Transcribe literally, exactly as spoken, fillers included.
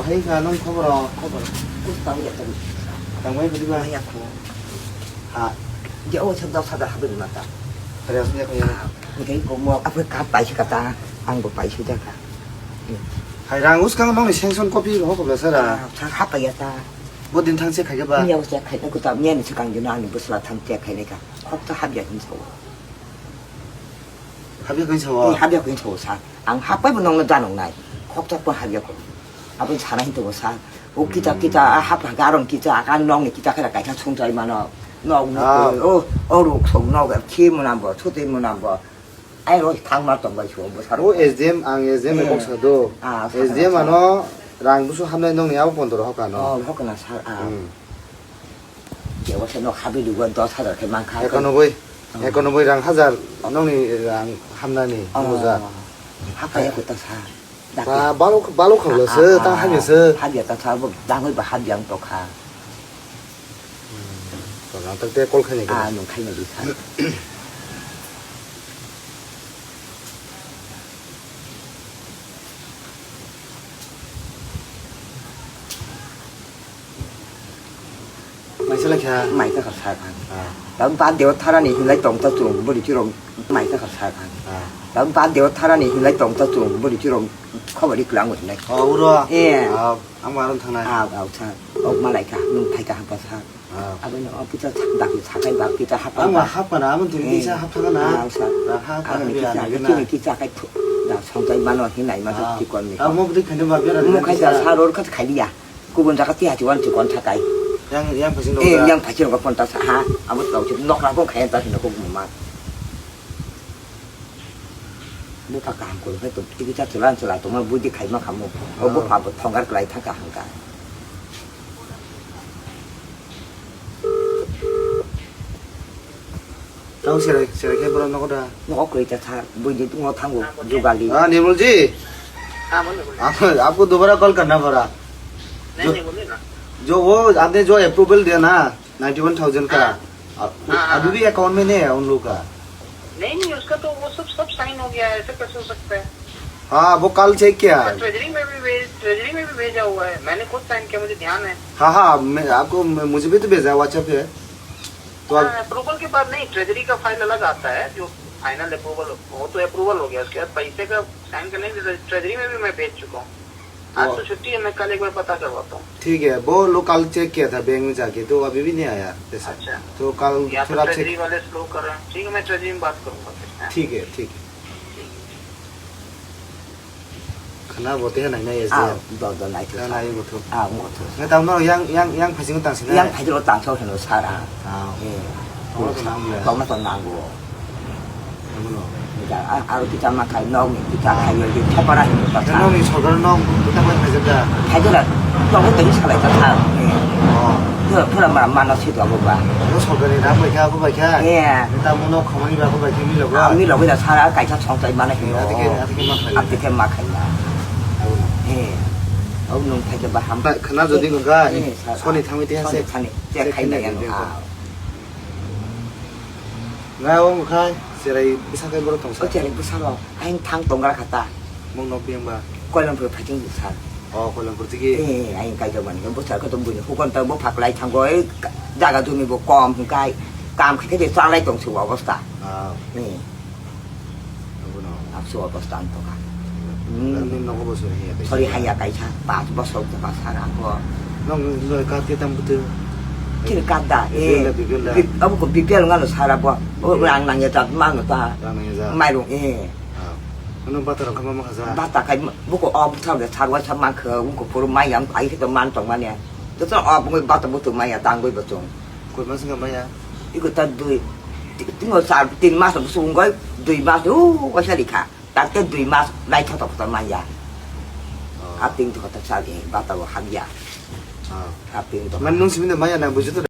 Hai ka nang khobor o? Khobor. Kus tang ya tadi. Tang bai budi ba? Ya ko. Ha. Dia o sabda sabda habis mata. Hari asli ko ya. Ngai ko mo apa ka pai kata, ang bo pai sudah ka. Hai rang us kang nang ni sanction copy ho ko basa ra. Sa hapa ya ta. Bo din thang se khai ba? Ni ya usia khai ko ta ni ni sekang dina ni busla tham te khai ne ka. Khok ta habya hin so. Habya hin so. Habya hin so sa. Ang hapai bo nongno janong nai. Khokchap ko habya ko. Aboni sana hin tongo sa. O kita kita a hap haga arong kita akan nong ni kita kara kaisa sungchai mano. Nog ni o o ruk song nog khi munambo, chuti munambo. Ai roi thang ma tong bai suo bo sar. O S D M ang S D M e kok sa do. S D M ano rang busu hamnai nong ni abo pondoro hokano. Oh, hokana sar. Kebo se nok habi dugo dos hajar khe mankha. Ekanoboi, ekanoboi rang hajar nokni rang hamnani buja. Hapkaya kota sa. Ba balok balok khawla se ta hamya se. Habya ta sa bo dangoi ba habya ang tokha. Tokha tak te kol khaini. Ah, nung khaini di sa. Maisa lai kha. Mai ta kha sa kha. Ah. Tang ba deo thara ni hinlai tong ta chung bori chirong mai ta kha sa kha. Ah. Tang ba deo thara ni hinlai tong ta chung bori chirong khobor ri klang wai nai. Oh, uro. Eh. Ah, ang ma ron thang nai. Ah, ah, sa. Ok ma lai kha, nung thai kha hapa sa. Ah. Aboni o pita dak sakai ba pita hapa. Ang ma hapa na, ang tini sa hapa na. Ah, sa. Dak hapa. Aboni pita, kini pita kai da songtai mano hinai ma sa tikon ni. Ah, mo budi khande ma bera. Mo khai da sa ror khat khai dia. Kubun jaga ti hati wan chukon thakai. Yang, yang phasing eh, yang phasing ko ponta sa ha. Abo tau chuk nok na ko khayan ta sino ko ma. Bupha kaham kulu hai to tiki cha chulan chula to ma budi khai ma khamu. O bupha bo thonggar klai thaka hangka. Tau serai, serai khe borok nogo da? Nogo kwrwi ta thar, buini tungo thango, jugali. हाँ, निर्मल जी। हाँ, बोलो, बोलो। आप, आपको दोबारा कॉल करना पड़ा। नहीं, जो, नहीं, बोलिए ना। जो वो आपने जो अप्रूवल दिया ना, नाइंटी वन थाउजेंड का, हाँ। अ-, हाँ, हाँ, अभी भी अकाउंट में नहीं है उन लोगों का? नहीं, नहीं, उसका तो वो सब, सब साइन हो गया है, ऐसे कैसे हो सकता है? हाँ, वो कल चेक किया। तो ट्रेजरी में भी भेज, ट्रेजरी में भी भेजा हुआ है, मैंने खुद साइन किया, मुझे ध्यान है। हाँ, हाँ, मैं आपको, मुझे भी तो भेजा है WhatsApp पे। तो अब हाँ, अप्रूवल के बाद नहीं, ट्रेजरी का फाइल अलग आता है, जो फाइनल अप्रूवल, वो तो अप्रूवल हो गया, उसके बाद पैसे का साइन करने के लिए ट्रेजरी में भी मैं भेज चुका हूँ। आज तो तो छुट्टी है, मैं कल एक बार पता करवाता हूँ। ठीक है, वो लोग कल चेक किया था बैंक में जाके, तो अभी भी नहीं आया पैसा। अच्छा। तो कल या तो थोड़ा चेक ट्रेजरी वाले स्लो कर रहे हैं। ठीक है, मैं ट्रेजरी में बात करूंगा फिर, हैं? ठीक है, ठीक है। Khna bo te nai nai. Ah, do do nai. Khna nai bo thu. Ah, mo thu. Ngai tam no yang, yang, yang phai sing tang sing. Yang phai lo tang so heno sara. Ah. Eh. Tong na tong nang bo. Tong na tong nang bo. Amo no. Aro kita ma khai nok ni kita khai yo di thapara hino ta. Nok ni sorkar nok kita khai khai jada. Khai jada. Tong ko teng salai ta tha. Eh. Oh. Pura pura ma ma no si do bo ba. Sorkar ni ram bai kha bo bai kha. Eh. Kita mo nok khamani ba bo bai kha mi lo ba. Mi lo bai da sara kaisa songchai mana hino. Atike, atike ma khai. Atike ma khai na. Eh. Au nung khai ba ham. Khna jodi nung khai. Eh, soni thangwi te se. Soni thangwi. Te khai na yang. Ngai o mokha, cherai bwsa khe borok tongsa. O cherai bwsa rok, ayang thang tongra kha ta. Mung nok biyang ba? Koilampur phating sar. O, Koilampur tigi? Eh, ayang kaijak mani, bwsa khe tong buini hukon ta bo phaklai thango, ei jaga jumi bo kom hwnkhe, kam khe khe chalai tong se o obostha. Ah. Eh. Abono. Abso obostha ang tongkha. Hmm. Nini nogo bo sori haya kaisa. Sori haya kaisa, pas bosor tongkha sara bo. Nong noi kat ke tam butu. Kini kat da, eh. B P L da, B P L da. Abo ko B P L ngano sara bo. O rang nangya jat mano ta. Rang nangya jat. Mairung, eh. Ah. Ano bata rang kama makha ja. Bata kai buko ob thang de sarwa sa mankha, buko puru mayam ai khe to man tong mane. To to ob ngoi bata butu maya dangoi bo chung. Koi mas nga maya. Iko ta dui, ti-, tingo sar, tin mas busu ungoi, dui mas, uh, waisa likha. Takte dui mas, lai thoto thoto maya. Oh. Aping thoto sar, eh, bata bo habya. Oh. Aping to. Man nung simi maya na buju to.